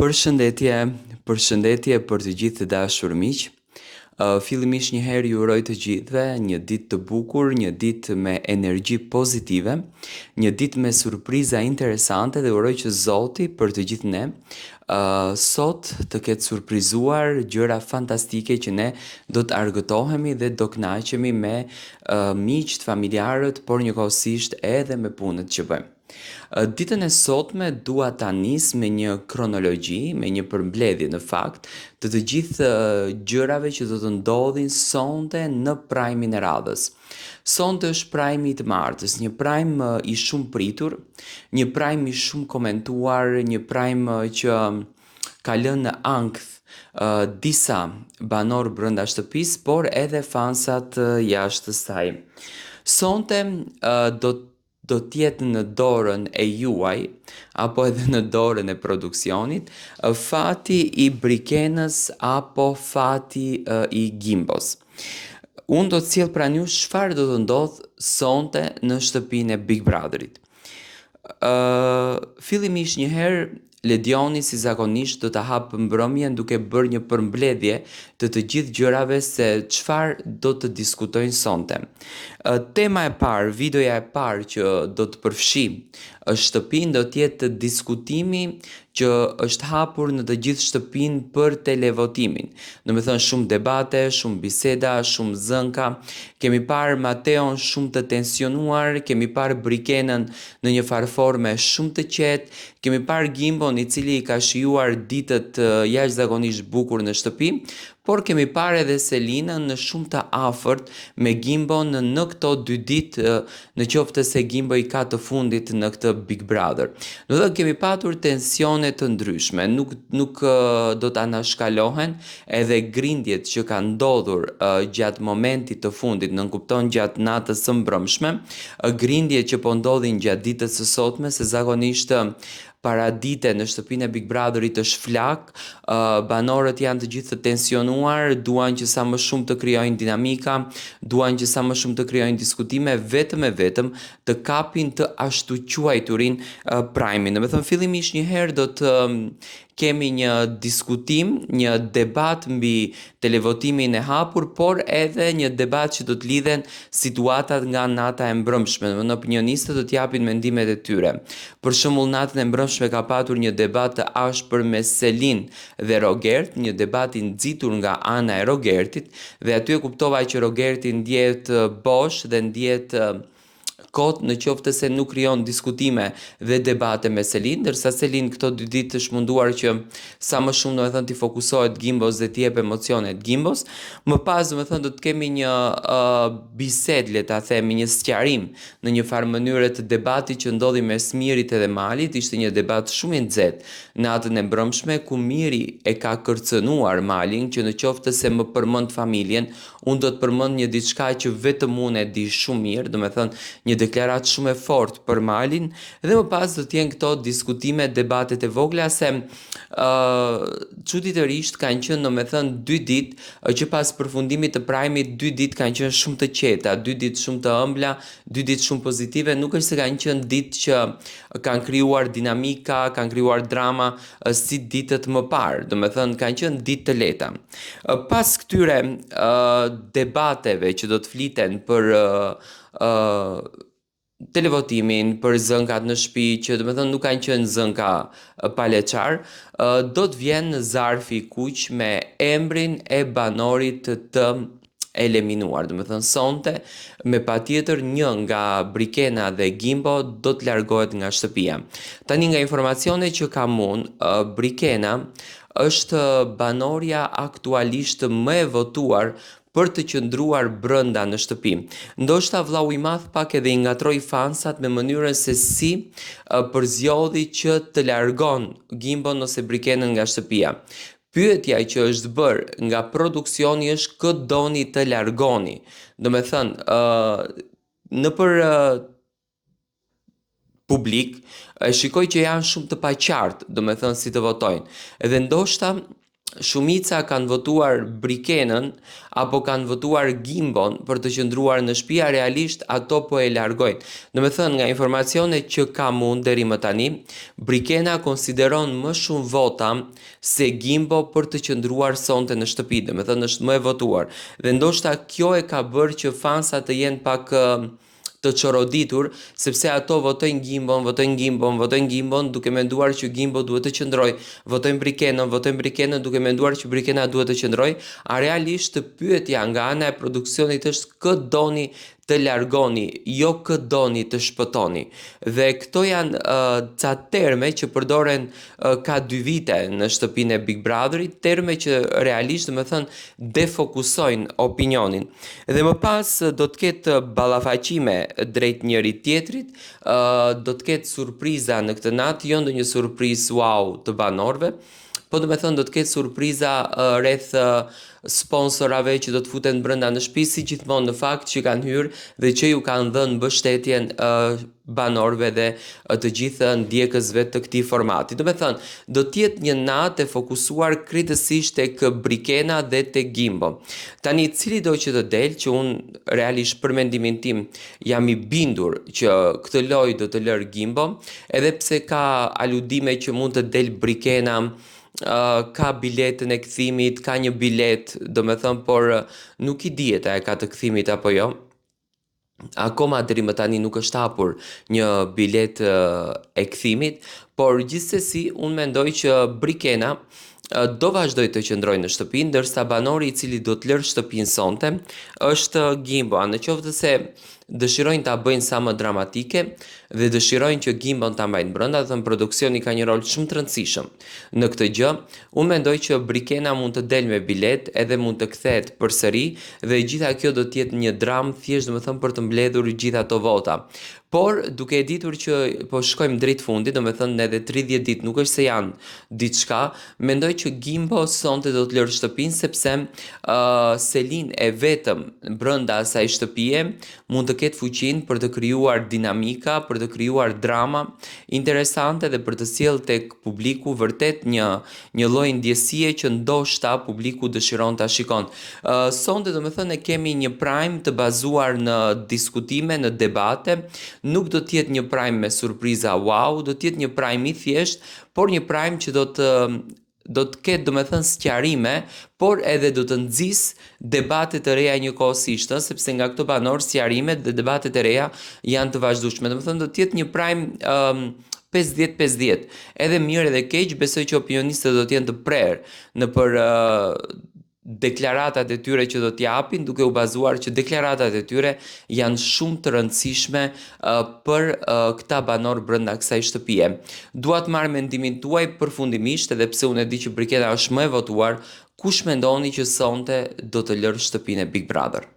Përshëndetje, përshëndetje për të gjithë të dashur miq. Fillimisht një herë ju uroj të gjithëve një ditë të bukur, një ditë me energji pozitive, një ditë me surpriza interesante dhe uroj që Zoti për të gjithë ne uh, sot të ketë surprizuar gjëra fantastike që ne do të argëtohemi dhe do kënaqemi me uh, miqtë, familjarët, por njëkohësisht edhe me punët që bëjmë. Ditën e sotme dua ta nis me një kronologji, me një përmbledhje në fakt, të të gjithë gjërave që do të ndodhin sonte në prajmin e radhës. Sonte është prajmi i të martës, një prajm i shumë pritur, një prajm i shumë komentuar, një prajm që ka lënë në ankth disa banorë brenda shtëpisë, por edhe fansat jashtë saj. Sonte do do të jetë në dorën e juaj apo edhe në dorën e produksionit fati i Brikenës apo fati i Gimbos. Unë do të sjell pranë jush çfarë do të ndodhë sonte në shtëpinë e Big Brotherit. Ë fillimisht një herë Ledioni si zakonisht do ta hapë mbrëmjen duke bërë një përmbledhje të të gjithë gjërave se çfarë do të diskutojnë sonte. Tema e parë, videoja e parë që do të përfshijë shtëpinë do të jetë diskutimi që është hapur në të gjithë shtëpinë për televotimin. Domethënë shumë debate, shumë biseda, shumë zënka. Kemi parë Mateon shumë të tensionuar, kemi parë Brikenën në një farë forme shumë të qetë, kemi parë Gimbon i cili i ka shijuar ditët jashtëzakonisht bukur në shtëpi, por kemi parë edhe Selinën në shumë të afërt me Gimbon në këto dy ditë në qoftë se Gimbo i ka të fundit në këtë Big Brother. Domethënë kemi patur tensione të ndryshme, nuk nuk do të anashkalohen edhe grindjet që kanë ndodhur gjatë momentit të fundit, nënkupton gjatë natës së mbrëmshme, grindje që po ndodhin gjatë ditës së sotme, se zakonisht paradite në shtëpinë e Big Brotherit është flakë, uh, banorët janë të gjithë të tensionuar, duan që sa më shumë të krijojnë dinamika, duan që sa më shumë të krijojnë diskutime, vetëm e vetëm të kapin të ashtuquajturin uh, prime-in. Domethënë fillimisht një herë do të kemi një diskutim, një debat mbi televotimin e hapur, por edhe një debat që do të lidhen situatat nga nata e mbrëmshme. Domethënë opinionistët do të japin mendimet e tyre. Për shembull, natën e mbrëmshme ka patur një debat të ashpër mes Selin dhe Rogert, një debat i nxitur nga ana e Rogertit dhe aty e kuptova që Rogerti ndjehet bosh dhe ndjehet kot në qoftë se nuk krijon diskutime dhe debate me Selin, ndërsa Selin këto dy ditë është munduar që sa më shumë domethënë t'i fokusohet Gimbos dhe t'i jep emocionet Gimbos. Më pas domethënë do të kemi një uh, bisedë, le ta themi, një sqarim në një farë mënyre të debatit që ndodhi mes Mirit edhe Malit, ishte një debat shumë i nxehtë natën e mbrëmshme ku Miri e ka kërcënuar Malin që në qoftë se më përmend familjen, Unë do të përmend një diçka që vetëm unë e di shumë mirë, domethënë një deklaratë shumë e fortë për Malin dhe më pas do të jenë këto diskutime, debatet e vogla se ë uh, çuditërisht kanë qenë domethënë dy ditë që pas përfundimit të prajmit dy ditë kanë qenë shumë të qeta, dy ditë shumë të ëmbla, dy ditë shumë pozitive, nuk është se kanë qenë ditë që kanë krijuar dinamika, kanë krijuar drama si ditët më parë, domethënë kanë qenë ditë të lehta. Pas këtyre debateve që do të fliten për televotimin, për zënkat në shtëpi, që domethënë nuk kanë qenë zënka paleçar, do të vjen zarfi i kuq me emrin e banorit të eliminuar. Domethënë sonte me patjetër një nga Brikena dhe Gimbo do të largohet nga shtëpia. Tani nga informacione që kam unë, Brikena është banorja aktualisht më e votuar për të qëndruar brenda në shtëpi. Ndoshta vllau i madh pak edhe i ngatërroi fansat me mënyrën se si përzgjodhi që të largon Gimbon ose Brikenën nga shtëpia. Pyetja që është bërë nga produksioni është kë doni të largoni. Domethënë, ë uh, nëpër uh, publik, e shikoj që janë shumë të paqartë, domethënë si të votojnë. Edhe ndoshta shumica kanë votuar Brikenën apo kanë votuar Gimbon për të qëndruar në shtëpi, a realisht ato po e largojnë. Domethënë nga informacionet që kam unë deri më tani, Brikena konsideron më shumë vota se Gimbo për të qëndruar sonte në shtëpi, domethënë është më e votuar. Dhe ndoshta kjo e ka bërë që fansat të jenë pak të çoroditur, sepse ato votojnë Gimbon, votojnë Gimbon, votojnë Gimbon, duke menduar që Gimbo duhet të qëndrojë, votojnë Brikenën, votojnë Brikenën, duke menduar që Brikena duhet të qëndrojë, a realisht pyetja nga ana e produksionit është kë doni të largoni, jo kë doni të shpëtoni. Dhe këto janë uh, ca terme që përdoren uh, ka dy vite në shtëpinë e Big Brotherit, terme që realisht, domethënë, defokusojnë opinionin. Dhe më pas do të ketë ballafaqime drejt njëri-tjetrit, do të ketë surpriza në këtë natë, jo ndonjë surprizë wow të banorëve, po domethënë do të ketë surpriza rreth sponsorave që do të futen brenda në shtëpi, si gjithmonë në fakt që kanë hyrë dhe që ju kanë dhënë mbështetjen banorëve dhe të gjithë ndjekësve të këtij formati. Domethënë, do të jetë një natë e fokusuar krejtësisht tek Brikena dhe tek Gimbo. Tani, cilido që të del, që unë realisht për mendimin tim jam i bindur që këtë lojë do të lërë Gimbo, edhe pse ka aludime që mund të del Brikena, ka biletën e kthimit, ka një biletë, domethënë, por nuk i dihet a e ka të kthimit apo jo. Akoma deri më tani nuk është hapur një biletë e kthimit, por gjithsesi unë mendoj që Brikena do vazhdojë të qëndrojë në shtëpi, ndërsa banori i cili do të lërë shtëpinë sonte është Gimbo. A në qoftë se dëshirojnë ta bëjnë sa më dramatike dhe dëshirojnë që Gimbon ta mbajnë brenda, domethënë produksioni ka një rol shumë të rëndësishëm në këtë gjë. Unë mendoj që Brikena mund të del me biletë edhe mund të kthehet përsëri dhe e gjitha kjo do të jetë një dramë thjesht domethënë për të mbledhur gjithë ato vota. Por duke e ditur që po shkojmë drejt fundit, domethënë edhe 30 ditë nuk është se janë diçka, mendoj që Gimbo sonte do të lërë shtëpinë sepse uh, Selin e vetëm brenda asaj shtëpie mund të ketë fuqinë për të krijuar dinamika, për të krijuar drama interesante dhe për të sjellë tek publiku vërtet një një lloj ndjesie që ndoshta publiku dëshiron ta shikon. Uh, sonte domethënë e kemi një prime të bazuar në diskutime, në debate, nuk do të jetë një prime me surpriza wow, do të jetë një prime i thjeshtë, por një prime që do të do të ketë domethënë sqarime, por edhe do të nxisë debate të reja njëkohësisht, ë, sepse nga këto banorë sqarimet dhe debatet e reja janë të vazhdueshme. Domethënë do të jetë një prime um, 50-50, edhe mirë edhe keq, besoj që opinionistët do të jenë të prerë nëpër uh, deklaratat e tyre që do të japin, duke u bazuar që deklaratat e tyre janë shumë të rëndësishme uh, për uh, këta banorë brenda kësaj shtëpie. Dua të marr mendimin tuaj përfundimisht, edhe pse unë e di që Brikena është më e votuar, kush mendoni që sonte do të lërë shtëpinë e Big Brother?